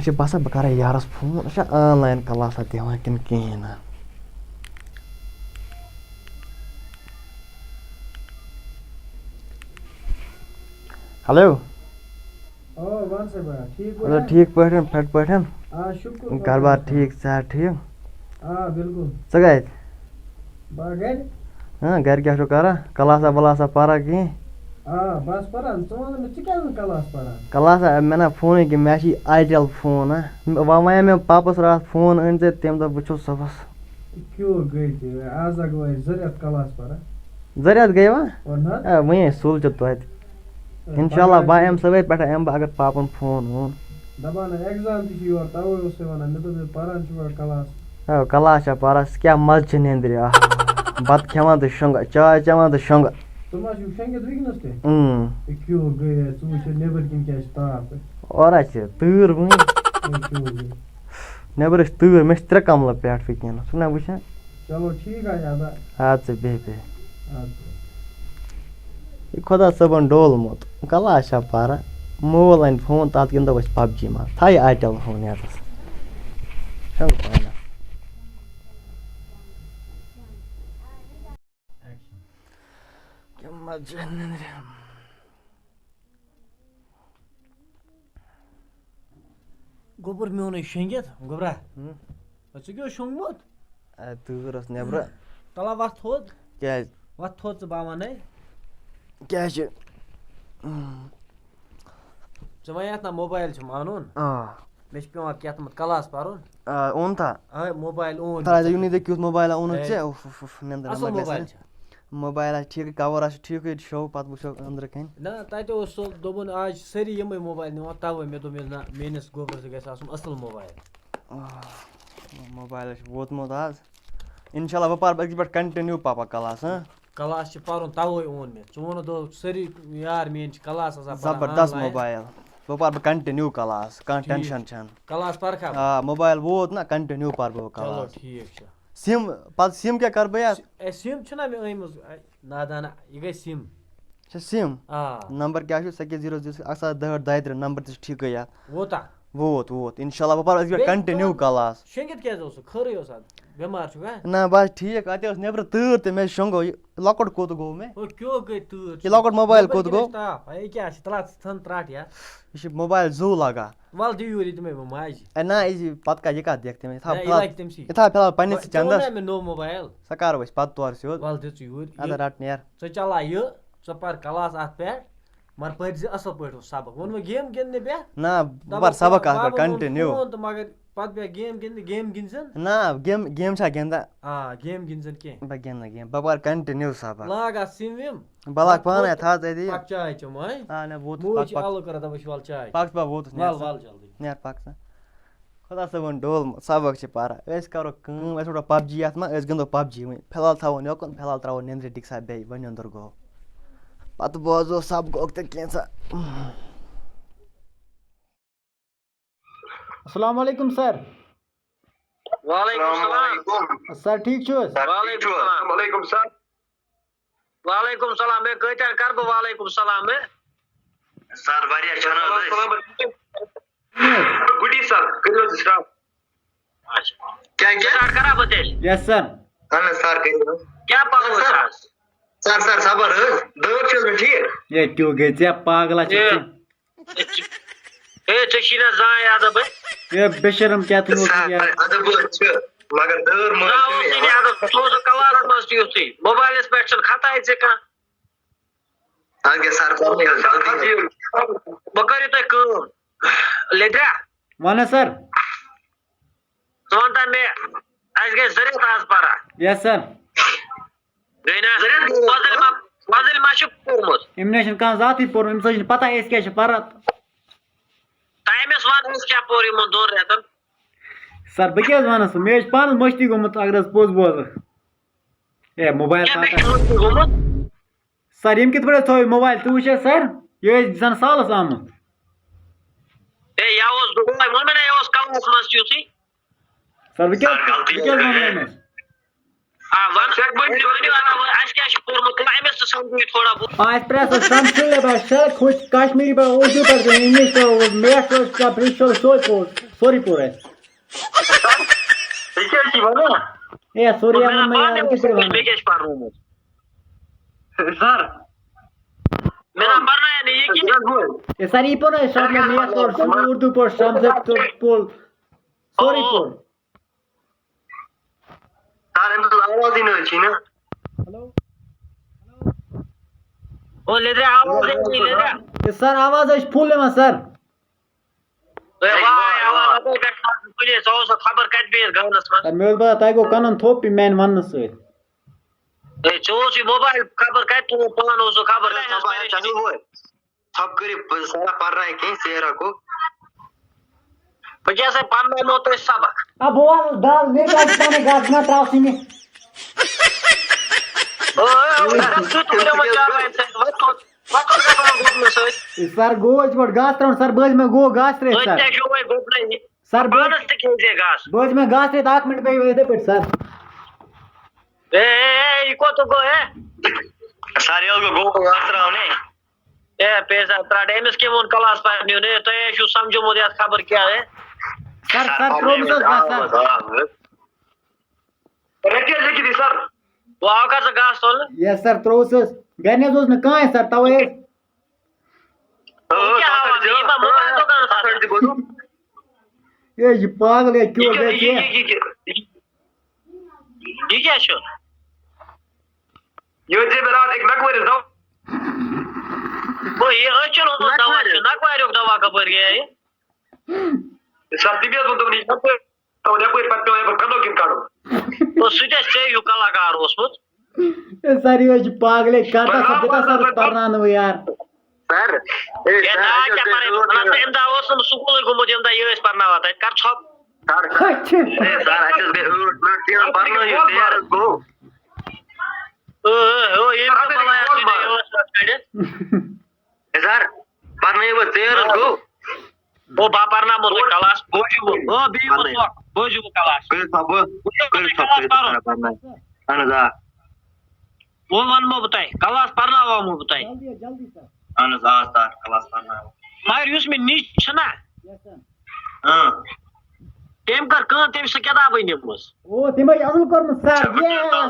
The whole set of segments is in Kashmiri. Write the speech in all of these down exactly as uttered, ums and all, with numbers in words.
چھِ باسان بہٕ کَرٕ یارَس فون، یہِ چھا آن لاین کلاسا دِوان کِنہٕ کِہیٖنۍ نہٕ۔ ہیلو۔ آ، وَن سا بیا، ٹھیٖک پٲٹھۍ؟ ٹھیٖک پٲٹھۍ، فِٹ پٲٹھۍ؟ آ، شُکُر گَرٕ بار خۄدایَس کُن۔ ٹھیٖک، صحت ٹھیٖک؟ آ، بِلکُل۔ ژٕ کَتہِ؟ بہٕ گَرِ۔ ہاں، گَرِ کیٛاہ چھُکھ کَران؟ کلاسا وَلاسا پَران کِہیٖنۍ؟ آ، بَس پَران۔ ژٕ وَن مےٚ، ژٕ کیٛازِ نہٕ کلاس پَران؟ کلاسا، مےٚ نا فونٕے کِہیٖنۍ، مےٚ چھِ آیٹَل فون، ہا۔ وۄنۍ وَنے مےٚ پاپَس راتھ فون أنۍ زِ، تٔمۍ دوٚپ، "وٕچھو صُبحَس۔" کیوں گٔے تہِ؟ آز ہا گوٚو اَسہِ زٕ رٮ۪تھ کلاس پَران۔ زٕ رٮ۪تھ گٔیوا؟ اور نہ؟ اے، وۄنۍ ہے سُل چھُ توتہِ۔ اے، اِنشاء اللہ، پَگاہ بہٕ آسہِ یِمہٕ صُبحٲے پٮ۪ٹھ، یِمہٕ بہٕ اگر پاپَن فون وون۔ دَپان ہا، ایگزام تہِ چھُ یورٕ، تَوَے اوس یہِ وَنان، مےٚ دوٚپ، "ہے، پَران چھُوا کلاس؟" اے، کلاس چھا پَران؟ ژٕ کیٛاہ مَزٕ چھِ نیٚنٛدرِ؟ آہ، بَتہٕ کھٮ۪وان تہٕ شۄنٛگان، چاے چٮ۪وان تہٕ شۄنٛگان۔ ژٕ ما چھُکھ شۄنٛگِتھ وٕنکیٚنَس تہِ؟ اۭں۔ اے، کیوں گٔے، ژٕ وٕچھ نیٚبٕرۍ کِنۍ کیٛاہ چھِ تاپھ۔ اورٕ ہا چھِ تۭر وٕنۍ۔ اے، کیوں گٔے؟ نیٚبرٕ چھِ تۭر، مےٚ چھِ ترٛےٚ کملہٕ پٮ۪ٹھ وٕنکیٚنَس، ژٕ چھُکھ نا وٕچھان؟ چلو ٹھیٖک حظ چھُ، اَدٕ۔ اَدٕ سا، بیٚہہ، بیٚہہ۔ اَدٕ سا۔ یہِ خۄدا صٲبَن ڈولمُت، کَلاس چھا پَران؟ مول اَنہِ فون، تَتھ گِنٛدو أسۍ پب جی منٛز، تھایہِ آیٹَل فون یَتَس۔ چلو پانہ۔ کیٛاہ مَزٕ چھُ نِنٛدرِ۔ گوٚبُر میونُے شۄنٛگِتھ، گوٚبرا۔ ہُم۔ ژٕ کیٛاہ اوس شۄنٛگمُت؟ اے، تۭر ٲس نیٚبرٕ۔ تَلہ وَتھ تھوٚد۔ کیٛازِ؟ وَتھ تھوٚد ژٕ، بہٕ وَنَے۔ کیٛاہ چھِ؟ ژٕ وَن یَتھ نا موبایل چھُم اَنُن۔ آ۔ مےٚ چھُ پٮ۪وان کیٛاہ تامَتھ کلاس پَرُن۔ آ، اوٚن تھا؟ آ، موبایل اوٚن تھا، مےٚ۔ یہِ نہٕ کیُتھ موبایل اوٚنُتھ اے۔ ژےٚ؟ اوف، اوف، اوف، نیٚنٛدٕر اَصٕل نہ لَگہِ موبایل اَسہِ۔ چھا؟ موبایل آسہِ ٹھیٖکٕے، کَوَر آسہِ ٹھیٖکٕے، شو پَتہٕ وٕچھو أنٛدرٕ کَنۍ۔ نہ، تَتہِ اوس سُہ دوٚپُن، آز چھِ سٲری یِمَے موبایل نِوان، تَوَے مےٚ دوٚپ، مےٚ نہ، میٛٲنِس گوٚبرَس گژھِ آسُن اَصٕل موبایل۔ آہ، موبایل چھُ ووتمُت آز۔ اِنشاء اللہ، بہٕ پَرٕ أزکہِ پٮ۪ٹھ continue پاپا کلاس، ہاں؟ کلاس چھِ پَرُن، تَوَے اوٚن مےٚ۔ ژٕ ووٚنُتھ، دوٚپ، سٲری یار میٛٲنۍ چھِ کلاس آسان پَران زبردست online۔ موبایل۔ بہٕ پَرٕ بہٕ continue کلاس، کانٛہہ ٹھیٖک۔ Tension چھَنہٕ۔ کلاس پَرکھا بہٕ؟ آ، موبایل ووت نہ، continue پَرٕ بہٕ چلو کلاس۔ ٹھیٖک چھُ۔ سِم، پَتہٕ سِم کیٛاہ کَرٕ بہٕ یَتھ؟ اے، سِم چھُنہ مےٚ أنۍمٕژ، اے، نادانہ، یہِ گٔے سِم۔ چھا سِم؟ آ۔ نمبر کیٛاہ چھُ؟ سَکہِ زیٖرو زیٖرو اَکھ سَتھ دَہ ٲٹھ دۄیہِ ترٛےٚ نمبر تہِ چھُ ٹھیٖکٕے یَتھ۔ ووتا؟ ووت، ووت۔ اِنشاء اللہ، بہٕ پَرٕ أزۍ پٮ۪ٹھ بیٚیہِ continue کٲم؟ کلاس۔ شۄنٛگِتھ کیٛازِ اوسُکھ؟ خٲرٕے اوس اَتھ؟ بٮ۪مار چھُکھا؟ نہ، بَس ٹھیٖک۔ اَتہِ ٲس نیٚبرٕ تۭر تہٕ مےٚ شۄنٛگو۔ یہِ لۄکُٹ کوٚت گوٚو مےٚ؟ ہو، کیٛاہ گٔے تۭر؟ یہِ لۄکُٹ موبایل نیٚبرٕ کوٚت کِنۍ گوٚو؟ چھِ تاپھ۔ اے، یہِ کیٛاہ چھِ؟ تَلہ ژٕ ژھٕن ترٛٹھ یَتھ۔ یہِ چھِ موبایل زُو لَگان۔ وَلہٕ دِیِو یوٗرۍ، یہِ دِمَے بہٕ ماجہِ۔ اے، نہ، یہِ چھِ پَتہٕ کَتہِ، یہِ کَتھ دِکھ تٔمِس؟ یہِ تھاو نہ، یہِ فِلحال، لَگہِ تٔمسٕے۔ یہِ تھاو فِلحال پنٛنِسٕے وۄنۍ ژےٚ ووٚنُے چَندَس۔ مےٚ نوٚو موبایل۔ سۄ کَرو أسۍ پَتہٕ تورٕ سیوٚد۔ وَلہٕ دِ ژٕ یوٗرۍ۔ اَدٕ یہِ رَٹ نیر۔ ژٕ چلاو یہِ، ژٕ پَر کلاس اَتھ پٮ۪ٹھ، مگر پٔرۍ زِ اَصٕل پٲٹھۍ سبق۔ ووٚن وۄنۍ گیم گِنٛدنہِ بیٚہہ۔ نہ، بہٕ دَپان پَرٕ سبق اَتھ پٮ۪ٹھ بابا ووٚنُن continue۔ فون تہٕ مگر پَتہٕ بیٚہہ گیم گِنٛدنہِ، گیم گِنٛد زَن۔ نہ، گیم، گیم چھا گِنٛدان؟ آ، گیم گِنٛد زَن کینٛہہ۔ بہٕ گِنٛدٕ نہٕ گیم، بہٕ پَرٕ continue سبق۔ لاگ اَتھ سِم وِم۔ بہٕ لاگہٕ پَتہٕ پانَے تھوٚد اَتھ، تھاو ژٕ أتی۔ پَتہٕ چاے چٮ۪مو، ہاں؟ آ، نہ، ووتُس، موج پَک، چھِ پَک۔ آلو کَران، دَپان چھِ وَلہٕ چاے۔ پَک، پَک، ووتُس، نیر وَلہٕ، سا۔ وَلہٕ جلدی۔ نیر، پَک سا۔ خۄدا صٲبُن ڈوٗل سبق چھِ پَران۔ أسۍ کَرو کٲم، أسۍ وٕچھو پَب جی یَتھ منٛز، أسۍ گِنٛدو پَب جی وۄنۍ۔ فِلحال تھاوون یوکُن، فِلحال ترٛاوو نیٚنٛدرِ ڈِگسا بیٚیہِ، وۄنۍ نیٚنٛدٕر گوٚو۔ پَتہٕ بوزو سبقُک تہِ کینٛژھا۔ السلام علیکم سر۔ وعلیکم السلام۔ سر ٹھیٖک چھِو حظ؟ وعلیکم السلام۔ وعلیکم السلام۔ وعلیکم السلام۔ ہے، کۭتیٛاہ کَرٕ بہٕ وعلیکم السلام، ہے؟ سر، واریاہ چھِ نہٕ حظ أسۍ۔ گُڈی سر، کٔرِو حظ start۔ اچھا۔ کیٛاہ، کیٛاہ؟ Start کَرا بہٕ تیٚلہِ؟ Yes sir۔ اَہَن حظ سر، کٔرِو حظ۔ کیٛاہ پَرو أسۍ آز؟ سر، سر، صبر حظ۔ دٲر چھِ حظ مےٚ ٹھیٖک؟ ہے، کیوں گٔے ژےٚ پاگلا چھُکھ ہے۔ ژٕ؟ ہے، ژےٚ چھی نہ زانٛہہ ادب ہے۔ ہے، بے شرم کیٛاہ تُہۍ اوسُو سر، یارٕ؟ ادب حظ چھُ، مگر دٲر مہٕ حظ زانٛہہ چھِ مےٚ اوسُے نہٕ یاد۔ ادب، ژٕ اوسُکھ کلاسس منٛز تہِ یُتھُے، موبایلس پٮ۪ٹھ چھُنہٕ خطا ژےٚ کانٛہہ۔ اَدٕ کیٛاہ سر، کَرُن یہِ حظ غلطی حظ۔ بہٕ کَرٕ تۄہہِ کٲم، لیٚدرا۔ وَن حظ سر۔ ژٕ وَن تہٕ مےٚ، اَسہِ گٔے زٕ رٮ۪تھ آز پَران۔ Yes sir۔ گٔے نا؟ فضل ما، فضل ما چھُ پوٚرمُت؟ أمۍ نہ چھُنہٕ کانٛہہ ذاتٕے پوٚرمُت، أمِس حظ چھِنہٕ پَتہ أسۍ کیٛاہ چھِ پَران۔ تہٕ أمِس وَن، أمِس کیٛاہ پوٚر یِمَن دۄن رٮ۪تَن؟ سر، بہٕ کیٛاہ حظ وَنَس؟ مےٚ حظ چھِ پانَس مٔشتٕے گوٚمُت، اگر حظ پوٚز بوزَکھ۔ ہے، موبایل کیٛاہ مےٚ چھِ مٔشتٕے گوٚمُت؟ سر، یِم کِتھ پٲٹھۍ حظ تھٲوِو موبایل؟ تُہۍ وٕچھ حظ سر، یہِ ٲسۍ زَن سالَس آمُت۔ ہے، یہِ اوس دۄہَے، ووٚن مےٚ نا، یہِ اوس کَلَس منٛز تہِ یُتھُے۔ سر، بہٕ کیٛاہ، سر، غلطی بہٕ کیٛاہ حظ وَنہٕ گٔے۔ أمِس؟ آ، وَن، ژےٚ ؤنِو، ؤنِو، اَسہِ کیٛاہ چھُ پوٚرمُت؟ أمِس سمجھو تھوڑا بہت۔ آ، اَسہِ پرٛژھ سمسِل بس شرط کھوٚت کشمیٖری پٲٹھۍ، اُردو پٲٹھۍ، اِنگلِش پٲٹھۍ، میتھ پٲٹھۍ، کیٛاہ پرٛژھ چھُ سورُے پوٚر، سورُے پوٚر اَسہِ۔ یہِ کیٛاہ چھِ وَنان؟ ہے، سورُے مےٚ ووٚن مےٚ پانہٕ یارٕ، کِتھ پٲٹھۍ وَنہٕ؟ مےٚ کیٛاہ چھِ پَرنومُت؟ سر۔ مےٚ نا پَرنایا نہٕ یہِ کینٛہہ۔ ہے، سر، یہِ پوٚر اَسہِ سمجھ، میتھ پوٚر، اُردو پوٚر، سمسِل پوٚر، سورُے پوٚر۔ سر، أمۍ سٕنٛز آوازٕے نہٕ حظ چھِی نہٕ۔ او لیٚدرِ آواز ہے چھِ لیٚدرِ۔ ہے سر، آواز حظ چھِ فُل یِوان سر۔ ہے واے، آواز اَپٲرۍ پٮ۪ٹھ کھسان کُنے، سُہ اوس خبر کَتہِ بیٚیِس گامَس منٛز۔ ہے مےٚ اوس باسان تۄہہِ گوٚو کَنَن تھوٚپ یہِ میٛانہِ وَننہٕ سۭتۍ۔ ہے ژےٚ اوسُے موبایل خبر کَتہِ، تُلُن پانہٕ اوسُکھ خبر کَتہِ۔ ژھۄپہٕ کٔرِو، ژھۄپہٕ کٔرِو، بہٕ سارا پَرناوِ کینٛہہ، ژیر ہا گوٚو۔ بہٕ کیٛاہ سا پَرناومو تۄہہِ سبق؟ آ، بہٕ وَنہٕ دَل، مےٚ کیٛاہ چھِ پَنٕنۍ گَتھ نہ ترٛاوسٕے مےٚ۔ او، او، او، ژٕ تُلہِ وۄنۍ چاروایَن سۭتۍ، وۄنۍ کوٚت، وۄنۍ کوٚت گژھو وۄنۍ گُپنَس سۭتۍ؟ ہے سر، گوٚو حظ گۄڈٕ گاسہٕ ترٛاوُن، سر، بہٕ حظ مےٚ گوٚو گاسہٕ ترٛٲوِتھ، تُہۍ سر۔ کیٛاہ چھُو وۄنۍ گُپنٕے؟ سر، بہٕ حظ، پانَس تہِ کھیٚیہِ زِ گاسہٕ۔ بہٕ حظ مےٚ گاسہٕ ترٛٲوِتھ، اَکھ مِنٹ بیٚہِو یِتھَے پٲٹھۍ، سر۔ اے، اے، اے، یہِ کوٚت گوٚو، ہے؟ سر، یہِ حظ گوٚو گاسہٕ ترٛاوُن، ہے۔ اے، پیسہ ترٛٹھ، أمِس کٔمۍ ووٚن کلاس پَرنہِ یُن؟ اے، تۄہہِ ہے چھُو سَمجھومُت یَتھ خبر کیٛاہ ہے؟ سر، سر، ترٛوومُت حظ گاسہٕ، سر۔ رٔٹِو حظ لیٚکھِتھ یہِ، سر۔ وۄنۍ آو کر ژٕ گاسہٕ تُلنہٕ؟ یَس، سر، ترٛووُس حظ۔ گرِ نہٕ حظ اوس نہٕ کانٛہہ، سر، تَوَے حظ۔ وۄنۍ کیٛاہ ہاوان مےٚ؟ یہِ ما موبایل دُکانَس اَتھ؟ ہے، یہِ پاگل، ہے، کیٛاہ یہِ کیٛاہ، گژھِ؟ یہِ کیٛاہ، یہِ کیٛاہ، یہِ کیٛاہ چھُ؟ یہِ حظ چھِ مےٚ راتھ أکۍ نَکوٲرِس دَوا۔ گوٚو یہِ أچھَن ہُنٛد دَوا چھُ، نَکوارِ۔ نَکواریُک دَوا کَپٲرۍ گٔیے یہِ؟ سَر، تٔمۍ حظ ووٚن دوٚپُن، یہِ چھُ نَکوٲرۍ تھاوُن یَپٲرۍ، پَتہٕ پٮ۪وان یَپٲرۍ کَنو کِنۍ کَڑُن۔ گوٚو سُہ تہِ آسہِ ژےٚ ہیوٗ کَلاکار اوسمُت۔ ہے، سَر، یہِ حظ چھِ پاگلے، کَتھ وۄنۍ آسان، بہٕ کَتھ آسان پَرناونہٕ وۄنۍ یار۔ سَر، ہے، ہے، سَر، نا، اَسہِ حظ کیٛاہ گٔے پَرٕنۍ؟ ٲٹھ وَنان مِنٹ۔ ژٕ اَمہِ دۄہ اوس نہٕ سکوٗلٕے گوٚمُت، ییٚمہِ دۄہ یہِ ٲسۍ پَرناوان تَتہِ، کَر ژھۄپ۔ سَر، اچھا۔ ہے، سَر، اَسہِ حظ گٔے ٲٹھ مِنٹ، تُہۍ حظ پَرنٲیِو، ژیر حظ گوٚو۔ او، او، او، ییٚمۍ سَر، تہِ اَتھ بَلایا حظ سۭتۍ یہِ اوس اَتھ کٔڑِتھ۔ ہے، سَر، پَرنٲیِو حظ، ژیر حظ گوٚو۔ او، بہٕ پَرناومو تۄہہِ کلاس، بوٗزِو وۄنۍ۔ او، بِہِو وۄنۍ پَرنٲیِو۔ سۄ، بوٗزِو وۄنۍ کلاس۔ کٔرِو سا، بہٕ، بوٗزِو کٔرِو وۄنۍ سا، کلاس کٔرِو پَرُن۔ سا، پَرنٲیِو۔ اَہَن حظ، آ۔ وۄنۍ وَنمو بہٕ تۄہہِ، کلاس پَرناومو بہٕ تۄہہِ۔ اَہَن حظ، آ، سَر، کلاس پَرناوو۔ مگر یُس مےٚ نِچ چھُنہ، اۭں۔ تٔمۍ کٔر کٲم، تٔمۍ چھِ سۄ کِتابٕے نِمٕژ۔ او، تٔمۍ حظ چھِ اَصٕل کوٚرمُت، سَر، اچھا، بہٕ چھُس یَس۔ دَپان،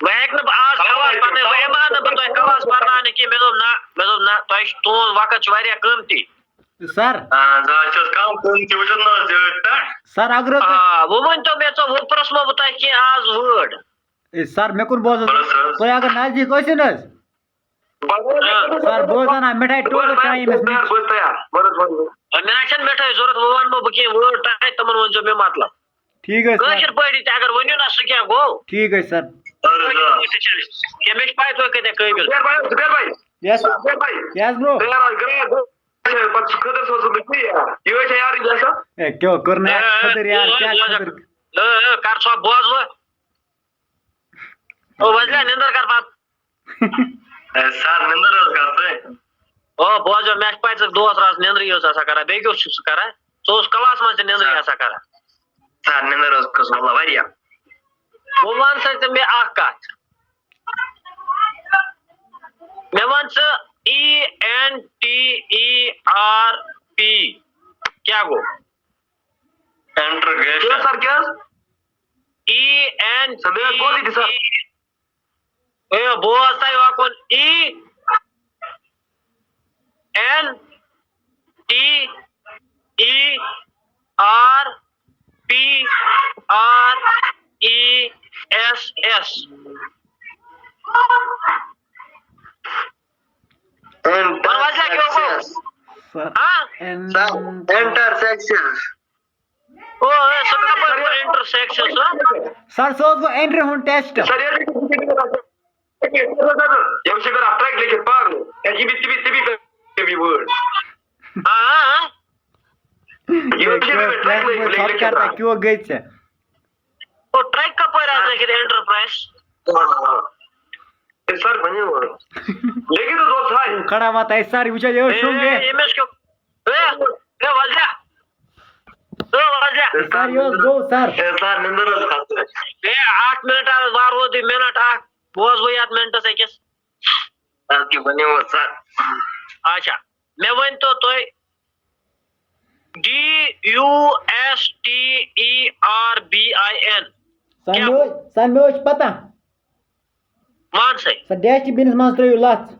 بہٕ ہٮ۪کہٕ نہٕ آز کلاس پَرنٲوِتھ، بہٕ یِمہٕ ہا نہٕ بہٕ تۄہہِ کلاس پَرناونہِ کینٛہہ۔ مےٚ دوٚپ نہ، مےٚ دوٚپ نہ، تۄہہِ چھُ، تُہُنٛد وقت چھُ واریاہ قۭمتی۔ سَر۔ اَہَن حظ، آز چھِ حظ کَم قۭمتی، وٕچھِو نہ حظ زیادٕ پٮ۪ٹھ۔ سَر، اگر حظ تُہۍ آ، وۄنۍ ؤنۍ تو مےٚ، ژٕ ہُہ پرٛژھمو بہٕ تۄہہِ کینٛہہ آز وٲڈ۔ اے، سَر، مےٚ کوٚر بوز حظ، پرٛژھ حظ۔ تُہۍ اگر نزدیٖک ٲسِو نہ حظ۔ بہٕ حظ، سَر، بہٕ حظ اَنہٕ ہا مِٹھٲے بہٕ حظ ٹوٹل ترٛایہِ أمِس بہٕ حظ نِش۔ بہٕ حظ تیار، بہٕ حظ وَنہٕ۔ مےٚ نہ چھَنہٕ مِٹھٲے ضوٚرَتھ، وۄنۍ وَنہٕ بہٕ کینٛہہ وٲڈ تۄہہِ، تِمَن ؤنۍ زیو مےٚ مطلب۔ ٹھیٖک حظ، سَر۔ کٲشِر پٲٹھۍ تہِ اگر ؤنِو نہ، سُہ کیٛاہ گوٚو؟ ٹھیٖک حظ، سَر۔ اہن حظ، آ۔ کیٛاہ مےٚ چھِ پَے تُہۍ کۭتیٛاہ قٲبِل۔ زُبیر بھائی، زُبیر بھائی۔ یَس۔ زُبیر بھائی۔ یَس، برو۔ تیار حظ، گرٛاے گوٚو۔ پَتہٕ چھُ خٔدٕر صٲب سُنٛد یہِ یار۔ یہِ ٲسۍ یار یہِ گژھان۔ اے، کیٛاہ کوٚر نہٕ اَسہِ خٔدٕر یار، کیٛاہ خٔدٕر؟ اے، اے، کر ژھۄپ بوز وۄنۍ۔ او، وۄزلیا، نِندٕر کر پَتہٕ۔ اے، سَر، نِندٕر حظ گژھِ۔ او، بوز وۄنۍ، مےٚ چھِ پَے ژٕ دوس راتھ نِندرٕے یٲژ آسان کران، بیٚیہِ کیٛاہ اوس ژٕ کران؟ ژٕ اوس کلاس منٛز تہِ نِندرٕے سَر۔ آسان کران۔ سَر، نِندٕر حظ کھٔژ واللہ واریاہ۔ وۄنۍ وَن سا ژٕ مےٚ اَکھ کَتھ۔ مےٚ وَن ژٕ E N T E R P کیٛاہ گوٚو؟ انٹرگریشن۔ کیٛاہ سَر، کیٛاہ حظ؟ ای این سَر، مےٚ حظ بوزٕے تہِ سَر۔ T E. اے، بوز تۄہہِ وَکُن E N T E R P R E S S. وَن وَن سا کیٛاہ گوٚو؟ سَر، ہاں؟ اِن-، سَر، انٹرسیکشن۔ او، اے، سُہ کَپٲرۍ گوٚو انٹرسیکشن سُہ؟ سَر، سُہ حظ گوٚو انٹری ہُنٛد ٹیسٹ۔ سَر، ییٚلہِ ییٚمہِ سۭتۍ کَرٕ اَتھ ٹرٛیک لیکھِتھ پاگل۔ یہِ چھِ مےٚ، تہِ مےٚ، تہِ مےٚ، تہِ مےٚ وٲڈ۔ آ، آ، آ۔ یہِ چھِ مےٚ ٹرٛیک لیکھِتھ، لیکھِتھ کرتا پاگل۔ کیوں گٔے ژےٚ؟ او، ٹرٛیک کَپٲرۍ آسہِ لیکھِتھ انٹرپرٛایز؟ آ، آ۔ اے، سَر، ؤنِو حظ۔ لیکھِتھ حظ اوس ہاے۔ کھڑا مت ہے سَر، وٕچھ حظ، یہِ حظ شوٚنٛگ مےٚ۔ اے، أمِس کیٛاہ؟ اے، اے، وَزیا۔ اے، وَزیا۔ اے، سَر، یہِ حظ گوٚو، سَر۔ اے، سَر، نِندٕر حظ کھٔژ۔ اے، اَکھ مِنَٹ حظ، وارٕ ووتُے مِنَٹ اَکھ۔ بوز وۄنۍ یتھ منٹس أکِس۔ اَدٕ کیٛاہ ؤنِو حظ سر۔ اچھا، مےٚ ؤنۍ تو تُہۍ، D U S T E R B I N۔ سر مےٚ ٲس سر مےٚ ٲس پتہ۔ وَن سا۔ سر ڈسٹ بِنس منٛز ترٲیِو لژھ۔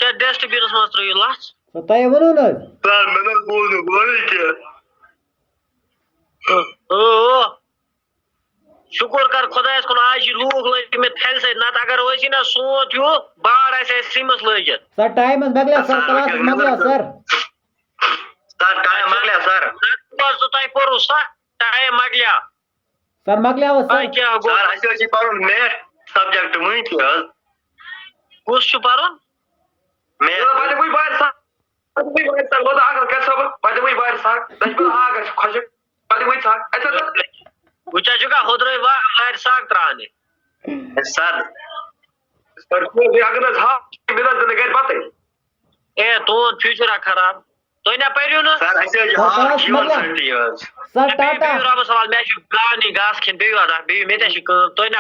ژےٚ ڈسٹ بِنس منٛز ترٲیِو لژھ۔ سر تۄہہِ ووٚنوُ نہٕ حظ؟ سر مےٚ نہ حظ بوٗز نہٕ گۄڈٕے کینٛہہ۔ او، شُکُر کر خۄدایَس کُن، آز چھِ لوٗکھ لٲگمٕتۍ پھلہِ سۭتۍ، نتہٕ اگر ٲسی نہ سونت ہیوٗ باڑ آسہِ اَسہِ سیٖمَس لٲگِتھ۔ سر ٹایم حظ مۄکلیو سر، سر، کلاسس وۄنۍ مۄکلیو کیٛاہ سر۔ سر ٹایم مۄکلیو سر۔ نتہٕ بوز ژٕ تۄہہِ پوٚرُو سا، ٹایم مۄکلیو۔ سر مۄکلیو حظ سر۔ وۄنۍ کیٛاہ گوٚو؟ سر اَسہِ حظ چھِ پَرُن میتھ سبجیکٹ وٕنۍ تہِ حظ۔ کُس چھُ پَرُن؟ میتھ۔ پتہٕ وٕچھ وارِ سان، پتہٕ وٕچھ وارِ سان، وۄنۍ اکھ کیٛاہ سبق، پتہٕ وٕچھ وارِ سان، تَتہِ چھُ پَتہٕ ہاکھ گژھِ خۄشک، پتہٕ وٕچھ ژٕ، اَتہِ چھُ وۄنۍ ژےٚ چھُکھا ہُدرٲے وا-، وارِ ساگ ترٛاونہِ؟ سر۔ سر، بیٚیہِ اگر نہٕ حظ ہاکھ، مےٚ نہ حظ دِنہٕ گرِ بَتَے۔ اے، تُہُنٛد فیوٗچر ہا خراب۔ تُہۍ نہ پٔرِو نہٕ۔ سر اَسہِ حظ چھِ سر، ہاکھ بس مۄکلیو۔ یونیورسٹی حظ۔ سر بیٚیہِ، ٹاٹا۔ بِہِو رۄبَس حوالہٕ، مےٚ چھُ گانٕے گاسہٕ کھیٚنۍ، بِہِو اَتھ، بِہِو، مےٚ تہِ چھِ کٲم، تُہۍ نہ